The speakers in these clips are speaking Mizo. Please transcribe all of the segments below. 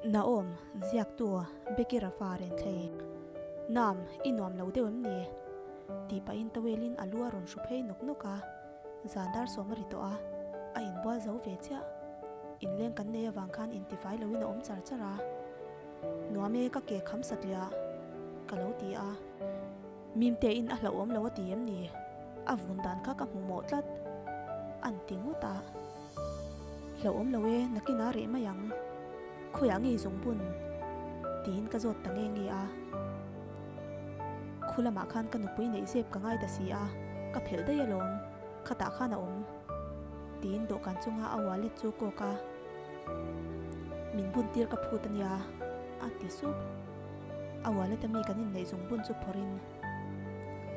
Naom, ziaktu Becky Rafa Renthlei. Nam, i nuam lo deuh em ni? Tih pahin towel-in a lu a rawn hru phei nawk nawk a, zan dar sawm a ri tawh a, a inbual zo ve chiah. Inleng kan nei avang khan intifai loin a awm char char a. Nuam e, ka ke kham satliah, ka lo ti a. Mimte in a hlauhawm lo a ti em ni? A vun dan kha ka hmu mawh tlat. An ti ngawt a. Hlauhawm lo e, nakin a reh mai ang. Khawiah ngei zawng bun? Tiin ka zawt ta nge nge a. Khu lamah khan ka nupui neih zep ka ngai ta si a, ka phelh daih alawm, khatah khan a awm. Tiin dawhkan chunga a wallet chu kawk a. Min bun tir ka phut a nia, a ti sup. A wallet a mi kan inneih zung bun chu phawrhin,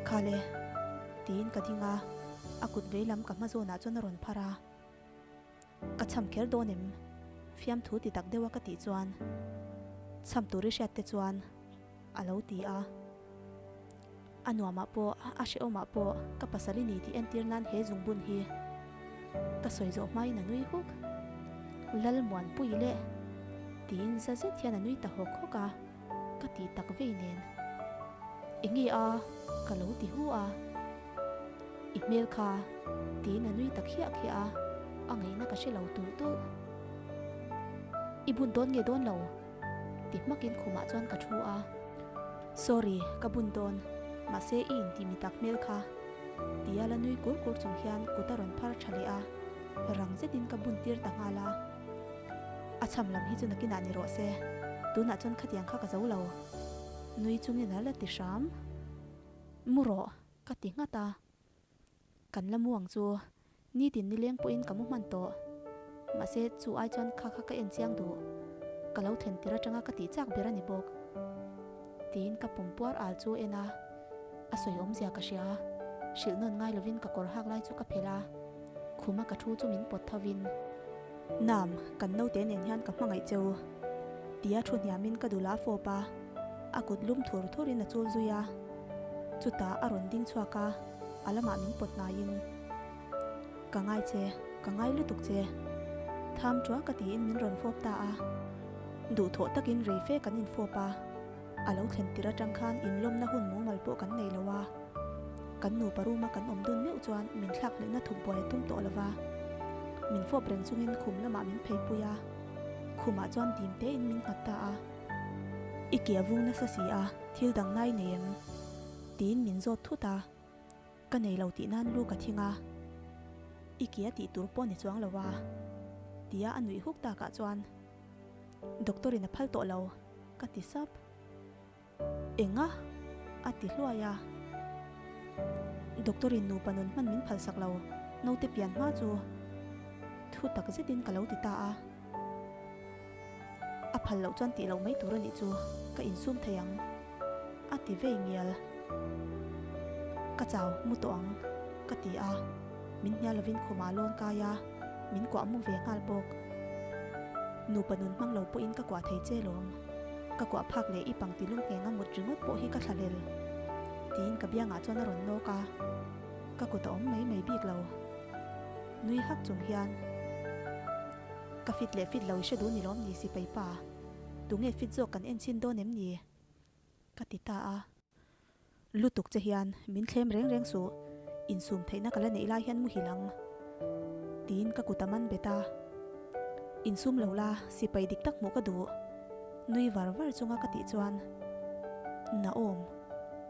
Khale, tiin ka ding a, a kut veilam ka hma zawnah chuan a rawn phar a. Ka cham kher dawn em? Fiamthu ti tak deuha ka tih chuan, Cham tur i hriat te chuan, a lo ti a. A nuamah pawh, a hrehawmah pawh ka pasal i ni tih entir nan he zungbun hi ka sawi zawh hmain a nui huk. Lalmuanpui leh tiin za zet hian a nui ta hawk hawk a, ka tih tak vei nen. Enge a? Ka lo ti hu a. I hmel kha tiin a nui ta khiah khiah a, a ngaihna ka hre lo tulh tulh. I bun dawn nge dawn lo? Ti hmakin khumah chuan ka thu a. Sorry, ka bun dawn, mahse i intih mi tak hmel kha. Tia la nui kur kur chung hian kut a rawn phar tha leh a, rang zetin ka bun tir ta nghal a. A cham lam hi chu nakinah ni rawh se, tunah chuan khatiang kha ka zo lo. Nui chungin a la ti hram. Mu rawh, ka ti nghat a. Kan la mu ang chu, nitin nileng pawhin ka mu hman tawh. Mahse, chu ai chuan kha kha ka en chiang duh. Ka lo thlen tir atanga ka tih chak ber a ni bawk. Tiin ka pum puar al chu en a, a sawi awmzia ka hria. Hrilh nawn ngai lovin ka kawr hak lai chu ka phelh a, khuma ka thu chu min pawt thovin. Nam, kan naute nen hian ka hmangaih che u. Tia thu hniamin ka dul a fawp a, a kut lum thur thurin a chul zui a. Chutah a rawn ding chhuak a, a lamah min pawt hnaiin, Ka ngai che, ka ngai lutuk che. Tham ṭuah ka tiin min rawn fawp ta a. Duhthawh takin rei fe kan infawp a, a lo thlen tir aṭang khan inlawmna hun mumal pawh kan nei lo a. Kan nupa room a kan awm dun meuh chuan min thlak hlehna thuk buai a tum tawh lo va. Min fawp reng chungin khum lamah min pheipui a, khumah chuan dim tein min nghat ta a. I ke a vung nasa si a, thil dang nai nei em? Tiin min zawt thut a, ka nei lo tih nan lu ka thing a, I ke a tih tur pawh ni chuang lo a, tia a nuih huk takah chuan Doctor in a phal tawh lo, ka ti sap. Enga? A ti hluai a. Doctor in nupa nun hman min phalsak lo, naute pian hma chu thu tak zetin ka lo ti ta a. A phal loh chuan tih loh mai tur a nih chu, ka insum thei ang, a ti vei ngial. Ka chau, mu tawh ang, ka ti a. Min hnial lovin khumah lawn kai a, min kuah mu ve nghal bawk. Nupa nun hmang lo pawhin ka kuah thei che lawm. Ka kuah phak leh i pangti lung ngheng a mut ringawt pawh hi ka thlahlel, tiin ka biangah chuan a rawn nawk a. Ka kut a awm mai mai bik lo. Nui hak chung hian, Ka fit leh fit lo i hre duh ni lawm ni sipai pa? Tunge fit zawk kan en chhin dawn em ni? Ka ti ta a. Lutuk che hian min thlem reng reng suh, insum theihna ka la neih lai hian muhil ang. Tiin ka kut a man bet a. Insum lo la, sipai dik tak hmuh ka duh. Nui var var chunga ka tih chuan, Naawm,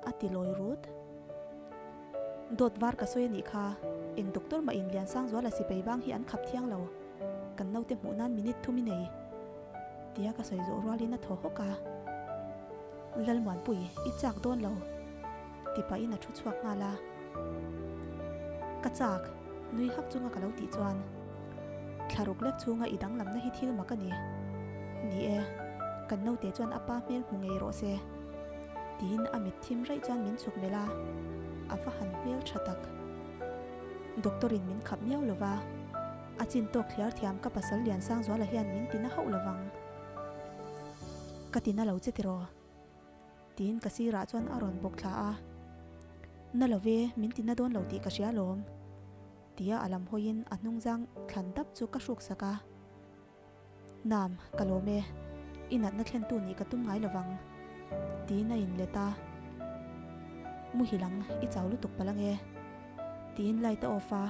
a ti lawi rut. Dawt var ka sawi a nih kha, eng doctor mah in Liansangzuala sipai bang hi an khap thiang lo, kan naute hmuh nan minute thum i nei. Tia ka sawi zawh rualin a thaw hawk a. Lalmuanpui, i chak dawn lo, ti pahin a thu chhuak nghal a. Ka chak, nui hak chunga ka lo tih chuan, Thlaruk lek chhunga i danglamna hi thil mak a ni. Ni e, kan naute chuan a pa hmel hmu ngei rawh se, tiin a mit thim raih chuan min chhuk melh a, a va han hmel tha tak. Doctor in min khap miau lo va, a chin tawk thliar thiam ka pasal Liansangzuala hian min tina hauh lo vang. Ka ti na lo che tiraw? Tiin ka sirah chuan a rawn bawk thla a. Na lo ve, min ti na dawn lo tih ka hria alawm. Tia a lam hawiin a hnungzang thlan dap chu ka hruk sak a. Nam, ka lawm e. I natna thlentu nih ka tum ngai lovang, tiin a inlet a. Muhil ang, i chau lutuk palh ange, tiin light a off a.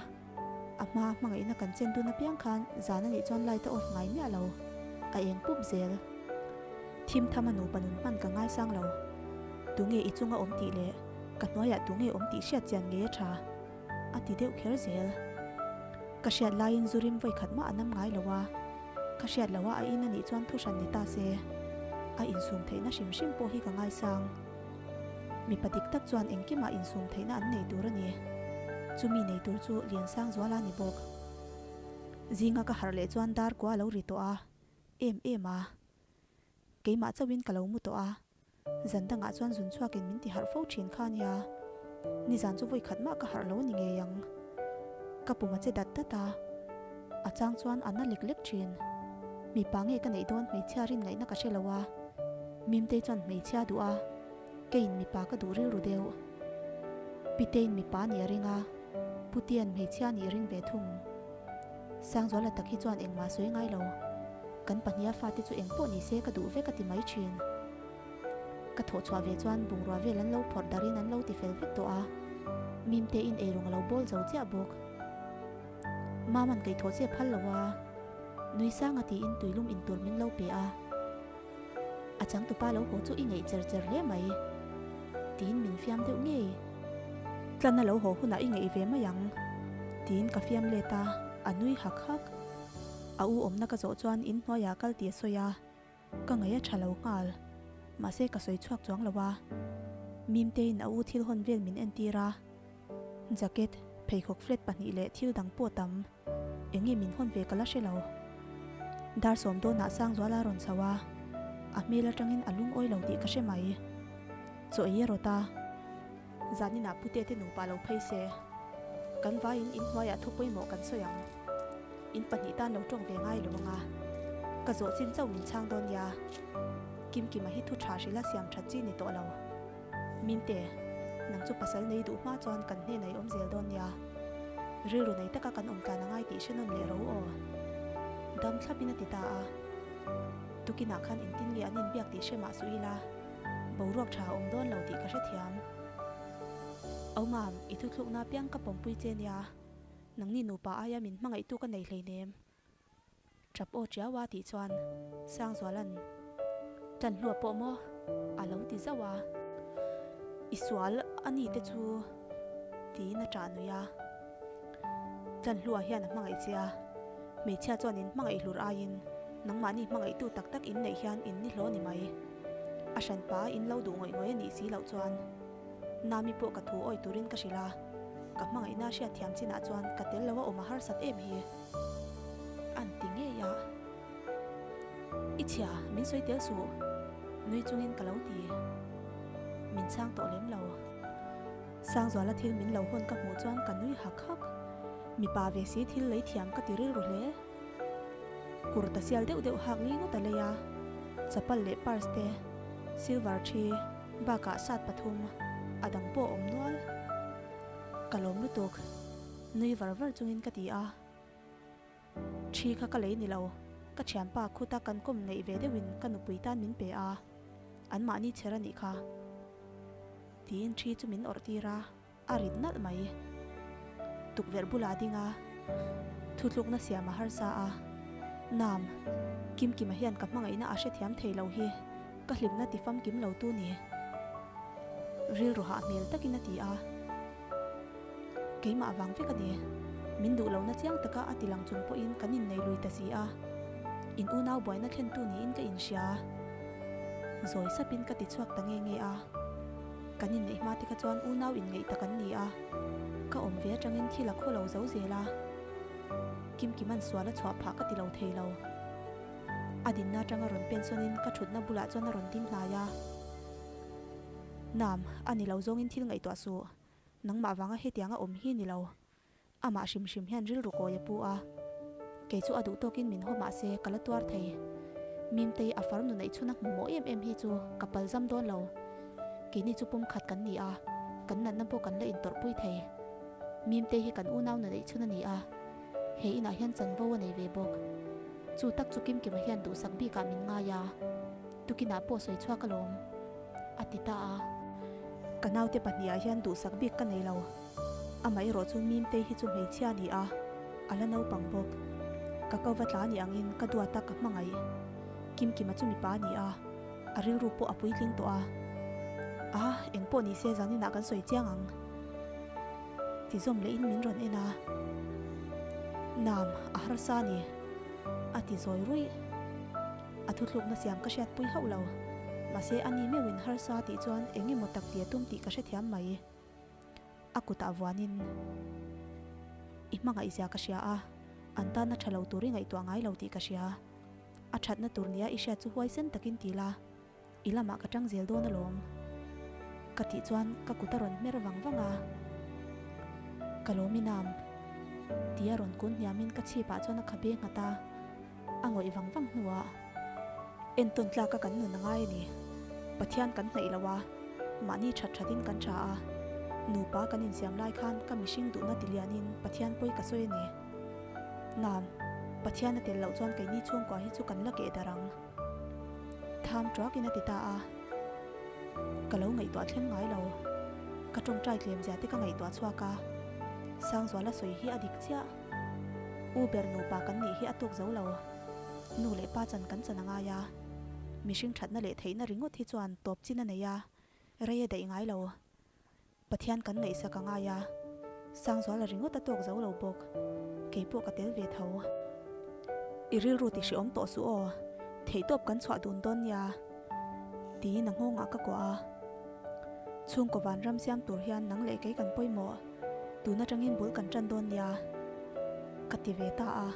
A hma hmangaihna kan chen dun apiang khan zan a nih chuan light a off ngai miah lo, a eng pup zel. Thim tham a nupa nun hman ka ngaisang lo. Tunge i chunga awm tih leh ka hnuaiah tunge awm tih hriat chian ngei a tha, a ti deuh kher zel. Ka hriat laiin zu rim vawikhat mah a nam ngai lo a, ka hriat loh a a in a nih chuan thu hran ni ta se, a insum theihna hrim hrim pawh hi ka ngaisang. Mipa dik tak chuan engkimah insum theihna an nei tur a ni. Chumi nei tur chu Liansangzuala a ni bawk. Zinga ka harh leh chuan dar kua a lo ri tawh a, em em a. Keimah chauhin ka lo mu tawh a, zan dangah chuan zun chhuakin min ti harh fo thin kha nia. Nizan chu vawi khat mah ka harh lo a ni ngei ang. Ka pum a che dat dat a, a chang chuan a na lek lek thin. Mipa nge ka neih dawn hmeichhia rin ngaihna ka hre lo a, Mimtei chuan hmeichhia duh a, keiin mipa ka duh rilru deuh. Piteiin mipa nih a ring a, Putian hmeichhia nih a ring ve thung. Sangzuala tak hi chuan engmah sawi ngai lo. Kan pahniha fate chu engpawh ni se ka duh vek a ti mai thin. Ka thawh chhuah ve chuan bungrua vel an lo phawrh darin an lo ti fel vek tawh a, Mimtein eirawng a lo bawl zo chiah bawk. Maman kaihthawh che phal lo a, nui sanga tiin tuilum intur min lo pe a. A changtupa lo haw chu i ngeih cher cher hle mai, tiin min fiam deuh ngei. Tlan a lo haw hunah i ngeih ve mai ang, tiin ka fiam let a, a nui hak hak. A u awmna ka zawh chuan in hnuaiah kal tih a sawi a, ka ngaih a tha lo nghal. Mahse ka sawi chhuak chuang lo a, Mimtein a u thil hawn vel min entir a, jacket, pheikhawk flat pahnih leh thil dang pawh tam. Eng nge min hawn ve ka la hre lo. Dar sawm dawnah Sangzuala a rawn chho a, a hmel atangin a lungawi lo tih ka hre mai. Chaw ei a rawt a. Zaninah Pute te nupa lo phei se, kan vaiin in hnuaiah thu pawimawh kan sawi ang. In pahnih tan lo tawng ve ngai lo ang a, ka zawh chin chauh min chhang dawn nia. Kimkima hi thu tha hrila siam that chi ni tawh lo. Minte, nang chu pasal nei duh hma chuan kan hnenah i awm zel dawn nia. Rilru nei taka kan awm tlan a ngai tih hre nawn leh ro aw. Dam thlapin a ti ta a. Tukinah khan engtin nge an inbiak tih hre mah suh ila, boruak tha a awm dawn lo tih ka hrethiam. Au mam, i thuthlukna apiang ka pawmpui che nia. Nangni nupa aia min hmangaihtu ka nei hleinem. Ṭap aw ṭiau a tih chuan Sangzuala'n Ṭan hlua pawh maw? a lo ti zauh a. I sual a ni te chu tiin a ṭah nui a. Ṭan hlua hian a hmangaih che a, hmeichhia chuan in hmangaih hlur aiin nangmahni hmangaihtu tak tak in neih hian in ni hlawh ni mai. A hranpa in lo duh ngawih ngawih a nih si loh chuan Nami pawh ka thu awih turin ka hrilh a, ka hmangaihna hriatthiam chinah chuan ka tel lo a awm a harsat em hi. An ti ngei a. I chhia, min sawi tel suh, nui chungin ka lo ti. Min chhang tawh lem lo. Sangzuala thil min lo hawn ka hmuh chuan ka nui hak hak. Mipa ve si thil lei thiam ka ti rilru hle. Kurta sial deuh deuh hak li ngawt a lei a, chapal leh purse te, silver thi bakah sat pathum a dang pawh a awm nual. Ka lawm lutuk. Nui var var chungin ka ti a. Thi kha ka lei ni lo, ka thianpa khuta kan kawm ngeih ve deuhin ka nupui tan min pe a, anmahni chher a nih kha. Tiin thi chu min awrh tir a, a rit nalh mai. Tukverh bulah a ding a, thutlukna siam a harsa a. Nam, Kimkima hian ka hmangaihna a hrethiam thei lo hi ka hlimna ti famkim lo tu ni. Rilru hah hmel takin a ti a. Keimah vang vek a ni. Min duh lohna chiang taka a ti lang chung pawhin kan innei lui ta si a. In unau buaina thlentu niin ka inhria. Zawi sapin ka ti chhuak ta nge nge a. Kan inneih hma te kha chuan unau inngeih tak an ni a. Ka awm ve atangin thil a khaw lo zo zel a. Kimkima'n sual a chhuah phah ka ti lo thei lo. A dinna atanga rawn pen sawnin ka thutna bulah chuan a rawn ding hnai a. Nam, a ni lo zawngin thil ngaihtuah suh. Nangmah vanga hetianga awm hi ni lo. Amah hrim hrim hian rilru kawi a pu a. Kei chu a duh tawkin min haw mah se ka la tuar thei. Mimtei a farnu neih chhun a hmu mawh em em hi chu ka palzam dawn lo. Keini chu pum khat kan ni a, kan natna pawh kan la intawrhpui thei. Mimtei hi kan unau nu neih chhun a ni a, he inah hian chanvo a nei ve bawk. Chu tak chu Kimkima hian duhsak bikah min ngai a. Tukinah pawh sawi chhuak alawm, a ti ta a. Ka naute pahnihah hian duhsak bik ka nei lo. Amaherawh chu Mimtei hi chu hmeichhia a ni a, a la naupang bawk. Ka ko va tla ni angin ka duat a ka hmangaih. Kimkima chu mipa a ni a, a rilru pawh a puitling tawh a. A, engpawh ni se zaninah kan sawi chiang ang. Ti zawm lehin min rawn en a. Nam, a harsa a ni, a ti zawi ruih. A thuthlukna siam ka hriatpui hauh lo. Mahse a ni meuhin harsa tih chuan eng emaw tak ti a tum tih ka hrethiam mai. A kutah vuanin i hmangaihzia ka hria a, an tana tha lo tur i ngaihtuah ngai lo tih ka hria. A thatna tur nia i hriat chu huaisen takin ti la, i lamah ka tang zel dawn alawm. Ka tih chuan ka kut a rawn hmer vang vang a, Ka lawm i nam. Tia rawn kun hniamin ka chhipah chuan a khabe nghat a. A ngawih vang vang hnuah entawn tlaka kan nun a ngai a ni. Pathian kan hnaih lo a, mahni that thatin kan tha a. Nupa kan insiam lai khan ka mihring duhna ti lianin Pathian pawi ka sawi a ni. Nam, Pathian a tel loh chuan keini chhungkua hi chu kan la keh darh ang. Tham tuakin a ti ta a. Ka lo ngaihtuah thleng ngai lo. Ka tawngtai tlem zia te ka ngaihtuah chhuak a. Sangzuala sawi hi a dik chiah. U ber nupa kan nih hi a tawk zo lo. Nu leh pa chan kan chan a ngai a. Mihring thatna leh theihna ringawt hi chuan tawp chin a nei a, rei a daih ngai lo. Pathian kan ngaihsak a ngai a, Sangzuala ringawt a tawk zo lo bawk. Kei pawh ka tel ve tho. I rilru ti hreawm tawh suh aw, theihtawp kan chhuah dun dawn nia, tiin a nghawngah ka kuah a. Chhungkaw vanram siam tur hian nang leh kei kan pawimawh. Tun atangin bul kan tan dawn nia, ka ti ve ta a.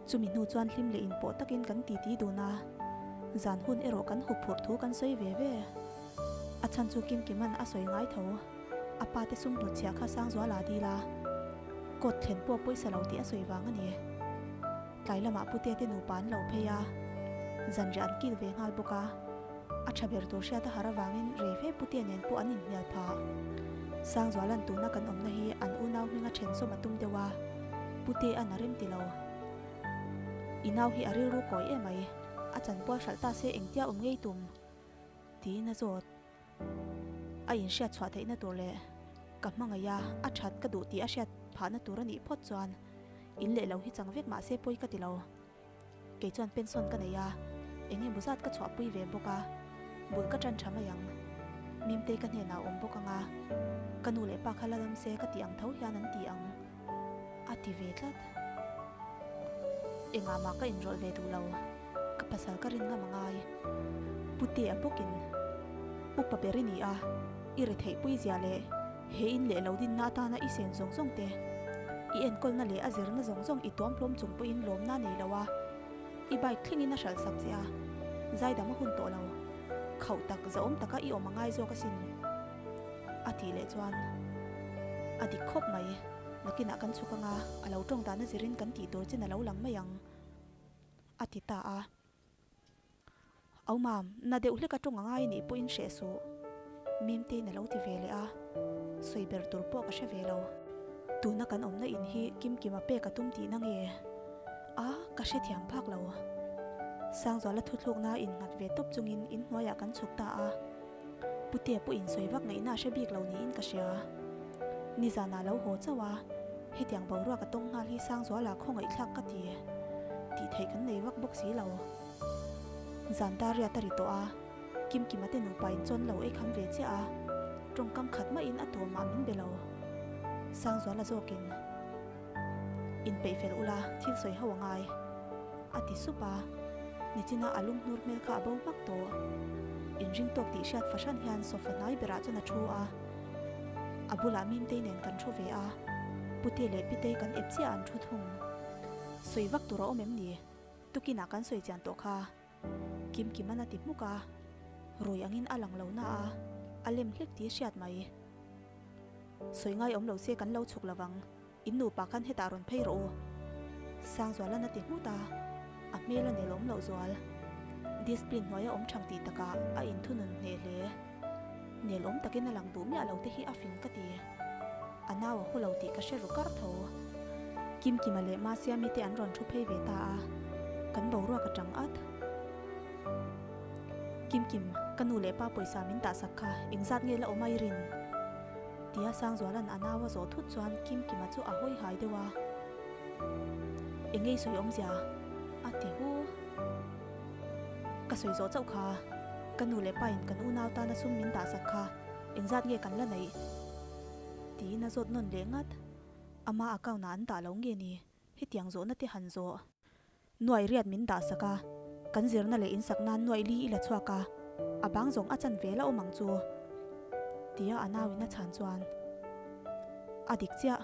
Chumi hnu chuan hlim leh inpawh takin kan titi dun a, zan hun erawh kan hup phurh thu kan sawi ve ve. A chhan chu Kimkima'n a sawi ngai tho, a pa te sum hnutchhiah kha Sangzuala a dil a, court thlen pawh pawisa lo tih a sawi vang a ni. Tlai lamah Putea te nupa an lo phei a, zanriah an kil ve nghal bawk a. A tha ber tur hriat a har avangin rei fe Putea nen pawh an inhnial phah. Sangzuala'n tuna kan awmna hi an unau hminga then sawm a tum deuh a, Putea'n a rem ti lo. I nau hi a rilru kawi em mai, a chanpual hralh ta se engtia awm ngei tum? tiin a zawt. A inhriat chhuah theihna tur leh ka hmangaih a, a that ka duh tih a hriat phahna tur a nih phawt chuan in leh lo hi chang vek mahse pawi ka ti lo. Kei chuan pension ka nei a, eng emaw zat ka chhuahpui ve bawk a, bul ka tan tha mai ang. Mimtei ka hnenah a awm bawk ang a, ka nu leh pa kha la dam se ka tih ang tho hian an ti ang, a ti ve tlat. Engah mah ka inrawlh ve duh lo, ka pasal ka rin ngam a ngai. Putea bawkin, Upa ber i ni a, i retheihpui zia leh He in leh lo dinna atana i sen zawng zawng te, i enkawlna leh a zirna zawng zawng i tuam hlawm chung pawhin lawmna nei lo a, i bike thlengin a hralh sak che a, zaidam a hun tawh lo. Khauh tak, zahawm taka i awm a ngai zawk asin. A tih leh chuan, A dik khawp mai, nakinah kan chhuk anga a lo tawng dana zirin kan tih tur chin a lo lang mai ang, a ti ta a. Au mam, na deuh hlek a tawng a ngai nih pawhin hreh suh. Mimtein a lo ti ve leh a, sawi ber tur pawh ka hre ve lo. Tuna kan awmna in hi Kimkima pek a tum tihna nge? A, ka hrethiam phak lo. Sangzuala thuthlukna innghat ve tawp chungin inhnuaiah kan chhuk ta a. Putea pawh insawi vak ngaihna a hre bik lo niin ka hria. Nizanah lo haw chauh a, hetiang boruak a tawng nghal hi Sangzuala khawngaihthlak ka ti. Tih theih kan nei vak bawk si lo. Zan dar riat a ri tawh a, Kimkima te nupa in chuan lo ei kham ve chiah a, tawngkam khat mahin a tuamah min be lo. Sangzuala zawkin. Inpeih fel ula, thil sawi ho a ngai, a ti sup a. Nichina a lunghnur hmel kha a bo hmak tawh. Inring tawk tih hriat fahran hian sofa hnai berah chuan a thu a. A bulah Mimtei nen kan thu ve a, Pute leh Pitei kan ep chiah an thu thung. Sawi vak tur a awm em ni? Tukinah kan sawi chian tawh kha. Kimkiman a ti hmuk a, rui angin a lang lo na a, a lem hlek tih hriat mai. Sawi ngai awm lo se kan lo chhuk lovang, in nupa khan hetah rawn phei rawh u. Sangzualan a ti nghut a, a hmel a nelawm loh zual. Discipline hnuaia awm thang tih takah a inthunun hneh hle. Nelawm takin a lang duh miah lo te hi a fing ka ti. A nau a hu lo tih ka hre ru kar tho. Kimkima leh Masiami te an rawn thu phei ve ta a, kan boruak a tang at. Kimkim, ka nu leh pa pawisa min tahsak kha engzat nge la awm a i rin? Tia Sangzuala'n a nau a zawh thut chuan Kimkima chu a hawi hai deuh a. Engei sawi awmzia? A ti hu. Ka sawi zawh chauh kha, ka nu leh pain kan unau tana sum min dahsak kha engzat nge kan la neih? Tiin a zawt nawn leh ngat. Ama account ah an dah lo nge ni? Hetiang zawhna te han zawh. Nuai riat min dahsak a, kan zirna leh insak nan nuai li i la chhuak a, a bang zawng a chan ve la awm ang chu, tia a nauin a chhan chuan a dik chiah.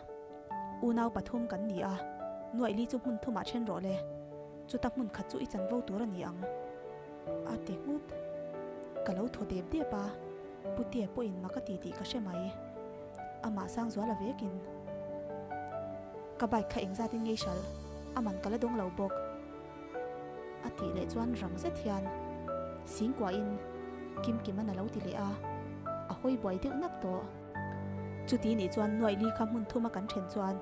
Unau pathum kan ni a, nuai li chu hmun thumah then rawh le, chuta hmun khat chu i chanvo tur a ni ang, a ti nghut. Ka lo thaw dep dep a, Putea pawhin mak a ti tih ka hre mai. Amah Sangzuala vekin ka bike kha engzatin ngei hralh, a man ka la dawng lo bawk a tih leh chuan rang zet hian Singkuahin Kimkiman a lo ti leh a, a hawi buai deuh nak tawh. Chuti nih chuan nuaih li kha hmun thuma kan then chuan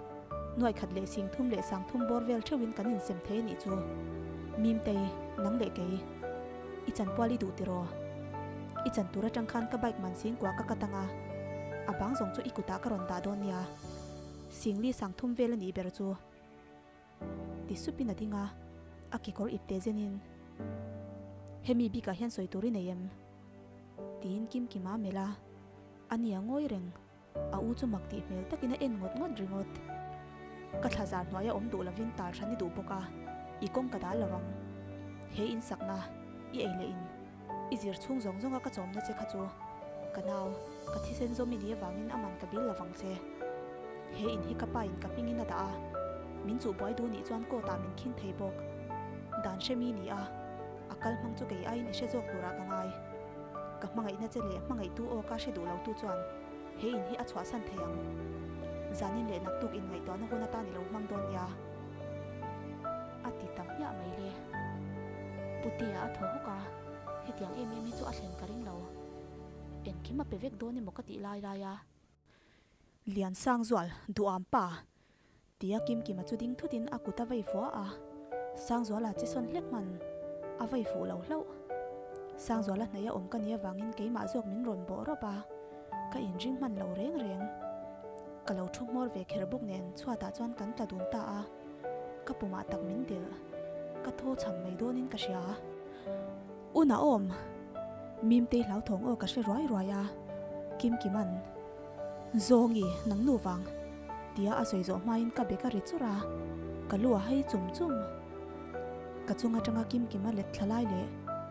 nuaih khat leh sing thum leh sang thum bawr vel theuhin kan insem thei a nih chu. Mimtei, nang leh kei. I chanpual i duh tiraw? I chan tur atang khan ka bike man singkua ka kat anga, a bang zawng chu i kutah ka rawn dah dawn nia. Singli sang thum vel a nih ber chu. Ti supin a ding a, a kekawr ip teh zenin, Hemi bikah hian sawi tur i nei em? Tiin Kimkima a melh a, a nia ngawi reng. A u chu mak tih hmel takin a en ngawt ngawt ringawt. Ka thla zar hnuaia awm duh lovin tal hran i duh bawk a, i kawng ka dal lo ang. He in sakna, i ei leh in, i zir chhung zawng zawnga ka chawmna che kha chu ka nau, ka thisen zawm i nih avangin a man ka bil lovang che. He in hi ka pa in ka hmingin a dah a, min chuh buai duh nih chuan court ah min khing thei bawk. Dan hre mi ni a, a kal hmang chu kei aiin i hre zawk turah ka ngai. Ka hmangaihna che leh hmangaihtu aw ka hre duh lo tu chuan he in hi a chhuahsan thei ang. Zanin leh naktuk inngaihtuahna hun atan i lo hmang dawn nia. A ti ta hmiah mai le. Putea a thaw hawk a, hetiang em em hi chu a thlen ka ring lo. Engkim a pe vek dawn emaw ka tih lai lai a. Liansangzual, duham pa! Tia Kimkima chu ding thutin a kut a vei fua a, Sangzuala che sawn hlek hman a vei fuh lo hlauh. Sangzuala hnaih a awm ka nih avangin keimah zawk min rawn bawh rawp a, ka inring hman lo reng reng. Ka lo thu hmawr ve kher bawk nen chhuatah chuan kan tla dun ta a, ka pumah tak min delh. Ka thaw cham mai dawnin ka hria. U Naom! Mimtei hlauthawng aw ka hre ruai ruai a, Kimkiman, Zawngi, nang nu vang, tia a sawi zawh hmain ka bek a ri churh a, ka lu a hai chum chum. Ka chung atanga Kimkima let thla lai leh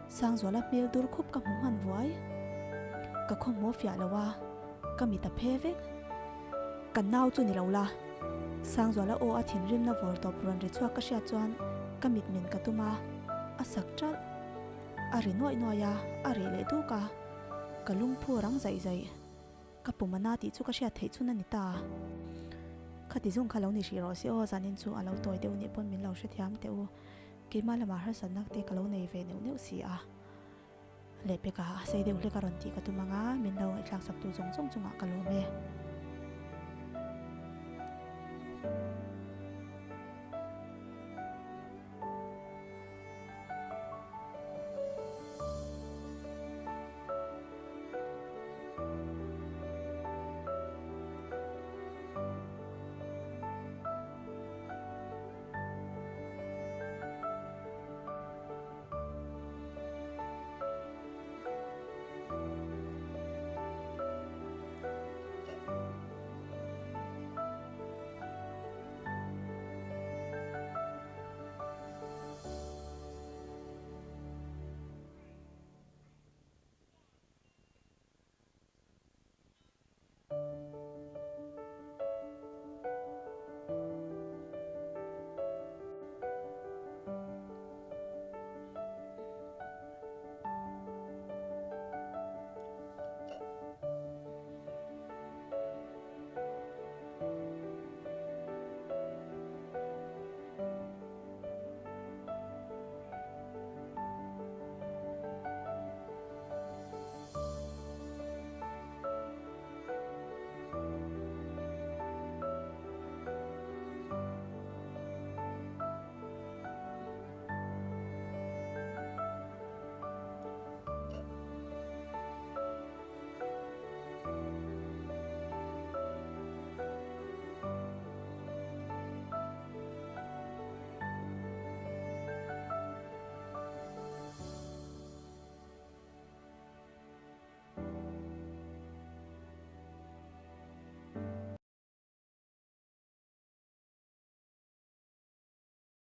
Sangzuala hmel dur khup ka hmu hman vuai. Ka khawhmuh fiah lo a, ka mit a phe vek. Ka nau chu ni lo la. Sangzuala aw a thinrimna vawr tawp rawn ri chhuak ka hriat chuan ka mit men ka tum a, a sak ṭalh. A ri nuaih nuaih a, a reh leh duk a, ka lungphu a rang zaih zaih. Ka pum a na tih chu ka hriat theih chhun a ni ta. Khati zung kha lo ni hrih rawh se aw, zanin chu a lo tawi deuh nih pawn min lo hrethiam teh u. Keimah lamah harsatna te ka lo nei ve neuh neuh si a. Lehpekah a sei deuh hlek a rawn tih ka tum ang a, min lo ngaihthlak saktu zawng zawng chungah ka lawm e.